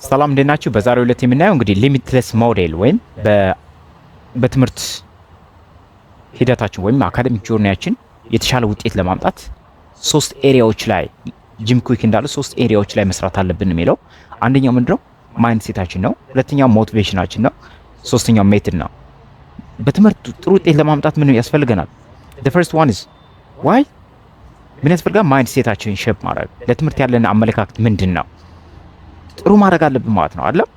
ሰላም፣ እንዴት ናችሁ? በዛሬው ዕለት የምናየው እንግዲህ limitless model ወይም በትምህርት ሂደታችን ወይም academic journey ያችን የተሻለ ውጤት ለማምጣት ሶስት area ዎች ላይ፣ ጂም ኩዊክ እንዳለ ሶስት area ዎች ላይ መስራት አለብን የሚለው። አንደኛው ምንድነው? Mindset ኣችን ነው። ሁለተኛው motivation ኣችን ነው። ሶስተኛው method ነው። በትምህርት ጥሩ ውጤት ለማምጣት ምን ያስፈልገናል? The first one is why ምን ያስፈልጋል? Mindset ኣችንን shape ማድረግ፣ ለትምህርት ያለን አመለካከት ምንድን ነው? ጥሩ ማድረግ አለብን ማለት ነው አይደለም።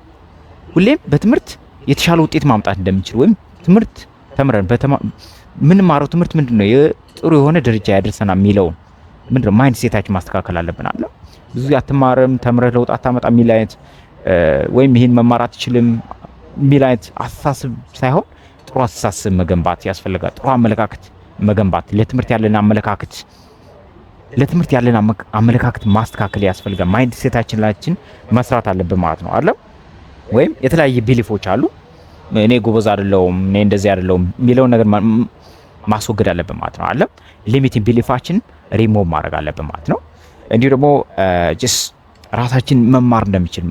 ሁሌም በትምህርት የተሻለ ውጤት ማምጣት እንደምንችል ወይም ትምህርት ተምረን የምንማረው ትምህርት ምንድን ነው ጥሩ የሆነ ደረጃ ያደርሰናል የሚለውን ምንድን ነው mindset ኣችን ማስተካከል አለብን አለ። ብዙ አትማርም፣ ተምረህ ለውጥ አታመጣም የሚል አይነት ወይም ይህን መማር አትችልም የሚል አይነት አስተሳሰብ ሳይሆን ጥሩ አስተሳሰብ መገንባት ያስፈልጋል። ጥሩ አመለካከት መገንባት፣ ለትምህርት ያለን አመለካከት ማስተካከል ያስፈልጋል። Mindset ኣችን ላችን መስራት አለብን ማለት ነው አይደለም። ወይም የተለያየ belief ኦች አሉ። እኔ ጎበዝ አይደለሁም፣ እኔ እንደዚህ አይደለሁም የሚለውን ነገር ማስወገድ አለብን ማለት ነው አይደለም። ሊሚቲንግ ቢሊፋችን ሪሞቭ ማድረግ አለብን ማለት ነው። እንዲሁ ደግሞ just ራሳችን መማር እንደምንችል፣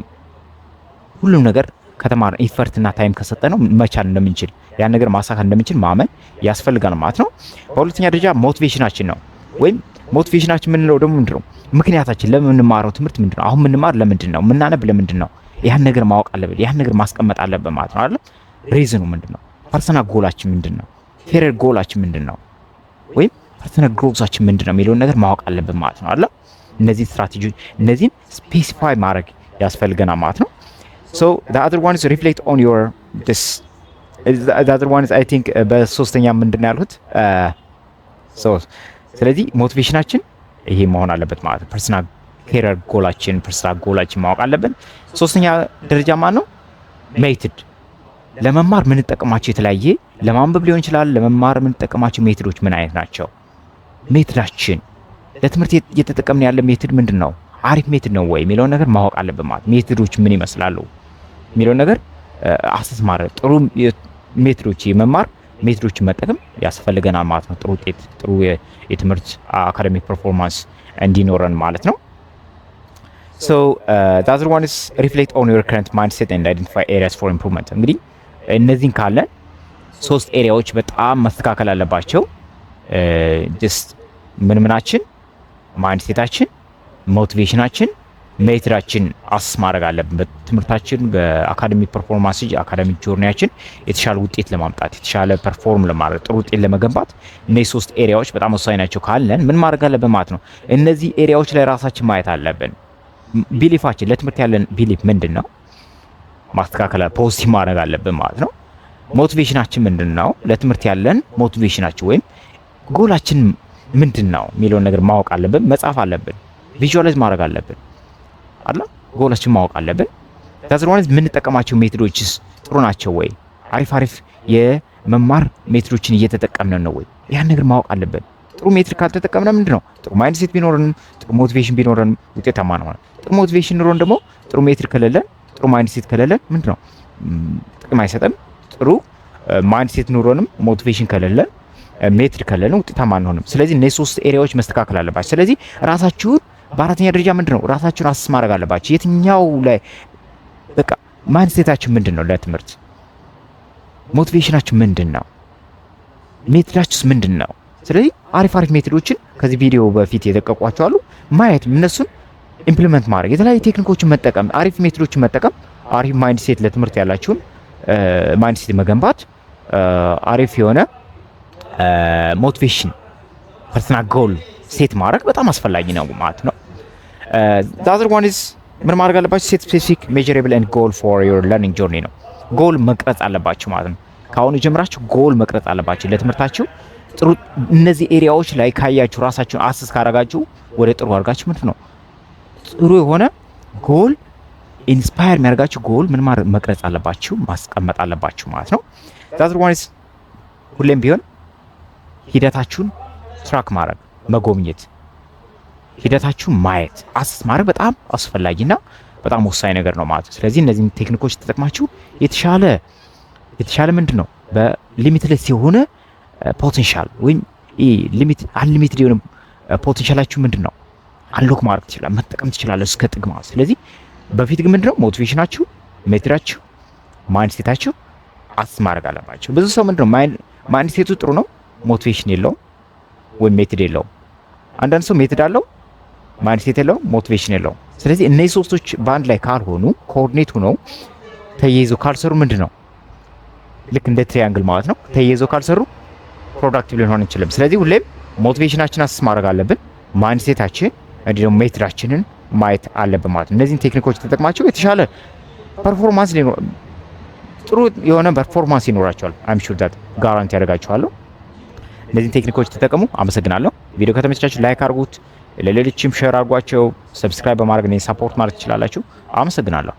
ሁሉም ነገር ከተማር effort ና time ከሰጠነው መቻል እንደምንችል፣ ያን ነገር ማሳካት እንደምንችል ማመን ያስፈልጋል ማለት ነው። በሁለተኛ ደረጃ motivation ኣችን ነው። ወይም motivation ኣችን የምንለው ደግሞ ምንድን ነው? ምክንያታችን ለምንማረው ትምህርት ምንድን ነው? አሁን የምንማር ለምንድን ነው? የምናነብ ለምንድን ነው? ያን ነገር ማወቅ አለብን። ያን ነገር ማስቀመጥ አለብን ማለት ነው አይደል? Reason ኑ ምንድን ነው? Personal goal ኣችን ምንድን ነው? Career goal ኣችን ምንድን ነው? ወይም personal growth ኣችን ምንድን ነው የሚለውን ነገር ማወቅ አለብን ማለት ነው አይደል? እነዚህ ስትራቴጂ እነዚህን specify ማድረግ ያስፈልገናል ማለት ነው። So the other one is reflect on your this the other one is I think በሶስተኛ ምንድን ነው ያልኩት? So ስለዚህ motivation ኣችን ይሄ መሆን አለበት ማለት ነው። Personal career goal ኣችን፣ personal goal ኣችን ማወቅ አለብን። ሶስተኛ ደረጃ ማን ነው? Method። ለመማር የምንጠቀማቸው የተለያየ፣ ለማንበብ ሊሆን ይችላል። ለመማር የምንጠቀማቸው method ኦች ምን አይነት ናቸው? Method ኣችን፣ ለትምህርት እየተጠቀምን ያለ method ምንድን ነው? አሪፍ method ነው ወይ የሚለውን ነገር ማወቅ አለብን ማለት። Method ኦች ምን ይመስላሉ የሚለውን ነገር assess ማድረግ፣ ጥሩ method ኦች፣ የመማር method ኦችን መጠቀም ያስፈልገናል ማለት ነው። ጥሩ ውጤት፣ ጥሩ የትምህርት academic performance እንዲኖረን ማለት ነው። So the other one is reflect on your current mindset and identify areas for improvement። እንግዲህ እነዚህን ካለን ሶስት area ዎች በጣም መስተካከል አለባቸው። Just ምን ምናችን? Mindset ኣችን፣ motivation ኣችን፣ method ኣችን assess ማድረግ አለብን። በትምህርታችን፣ በ academic performance፣ academic journey ያችን የተሻለ ውጤት ለማምጣት፣ የተሻለ perform ለማድረግ፣ ጥሩ ውጤት ለመገንባት እነዚህ ሶስት area ዎች በጣም ወሳኝ ናቸው ካለን ምን ማድረግ አለብን ማለት ነው? እነዚህ area ዎች ላይ ራሳችን ማየት አለብን። Belief ኣችን፣ ለትምህርት ያለን belief ምንድን ነው? ማስተካከል፣ positive ማድረግ አለብን ማለት ነው። Motivation ኣችን ምንድን ነው? ለትምህርት ያለን motivation ኣችን ወይም ጎላችን ምንድን ነው የሚለውን ነገር ማወቅ አለብን፣ መጻፍ አለብን፣ visualize ማድረግ አለብን አለ፣ ጎላችን ማወቅ አለብን። ከዛ የምንጠቀማቸው method ኦችስ ጥሩ ናቸው ወይ? አሪፍ አሪፍ የመማር method ኦችን እየተጠቀምን ነው ወይ? ያን ነገር ማወቅ አለብን። ጥሩ method ካልተጠቀምን ምንድን ነው፣ ጥሩ mindset ቢኖረንም ጥሩ motivation ቢኖረንም ውጤታማ አንሆንም። ጥሩ motivation ኖሮን ደግሞ ጥሩ method ከሌለን፣ ጥሩ mindset ከሌለን ምንድን ነው፣ ጥቅም አይሰጥም። ጥሩ mindset ኖሮንም motivation ከሌለን፣ method ከሌለን ውጤታማ አንሆንም። ስለዚህ እነዚህ ሶስት area ዎች መስተካከል አለባቸው። ስለዚህ ራሳችሁን በአራተኛ ደረጃ ምንድን ነው፣ ራሳችሁን assess ማድረግ አለባችሁ። የትኛው ላይ በቃ mindset ኣችን ምንድን ነው ለትምህርት፣ motivation ኣችን ምንድን ነው፣ method ኣችንስ ምንድን ነው? ስለዚህ አሪፍ አሪፍ method ኦችን ከዚህ ቪዲዮ በፊት የለቀቅኳቸው አሉ፣ ማየት፣ እነሱን implement ማድረግ፣ የተለያዩ technique ኦችን መጠቀም፣ አሪፍ method ኦችን መጠቀም፣ አሪፍ mindset፣ ለትምህርት ያላችሁን mindset መገንባት፣ አሪፍ የሆነ motivation፣ personal goal set ማድረግ በጣም አስፈላጊ ነው ማለት ነው። The other one is ምን ማድረግ አለባችሁ? Set specific, measurable and goal for your learning journey ነው። ጎል መቅረጽ አለባችሁ ማለት ነው። ከአሁኑ ጀምራችሁ ጎል መቅረጽ አለባችሁ ለትምህርታችሁ። ጥሩ እነዚህ area ዎች ላይ ካያችሁ፣ ራሳችሁን assess ካረጋችሁ፣ ወደ ጥሩ አድርጋችሁ ምንድን ነው ጥሩ የሆነ goal፣ inspire የሚያደርጋችሁ ጎል ምን መቅረጽ አለባችሁ፣ ማስቀመጥ አለባችሁ ማለት ነው። The other one is ሁሌም ቢሆን ሂደታችሁን track ማድረግ፣ መጎብኘት፣ ሂደታችሁን ማየት፣ assess ማድረግ በጣም አስፈላጊና በጣም ወሳኝ ነገር ነው ማለት ነው። ስለዚህ እነዚህን technique ኦች ተጠቅማችሁ የተሻለ ምንድን ነው በ limitless የሆነ potential ወይም limit unlimited የሆነ potential ኣችሁ ምንድን ነው unlock ማድረግ ትችላል፣ መጠቀም ትችላለህ እስከ ጥግ ማለት። ስለዚህ በፊት ግን ምንድነው motivation ኣችሁ፣ method ኣችሁ፣ mindset ኣችሁ assess ማድረግ አለባችሁ። ብዙ ሰው ምንድነው mindset ኡ ጥሩ ነው፣ motivation የለውም ወይም method የለውም። አንዳንድ ሰው method አለው፣ mindset የለውም፣ motivation የለውም። ስለዚህ እነዚህ ሶስቶች በአንድ ላይ ካልሆኑ፣ coordinate ሆነው ተያይዘው ካልሰሩ ምንድን ነው ልክ እንደ triangle ማለት ነው፣ ተያይዘው ካልሰሩ productive ልንሆን አንችልም። ስለዚህ ሁሌም motivation ኣችን assess ማድረግ አለብን፣ mindset ኣችን እንዲህ ደግሞ method ኣችንን ማየት አለብን ማለት ነው። እነዚህን ቴክኒኮች ተጠቅማችሁ የተሻለ performance፣ ጥሩ የሆነ performance ይኖራችኋል። I'm sure that guarantee አደርጋችኋለሁ። እነዚህን ቴክኒኮች ተጠቀሙ። አመሰግናለሁ። ቪዲዮ ከተመቻችሁ like አድርጉት፣ ለሌሎችም share አድርጓቸው። Subscribe በማድረግ እኔን support ማድረግ ትችላላችሁ። አመሰግናለሁ።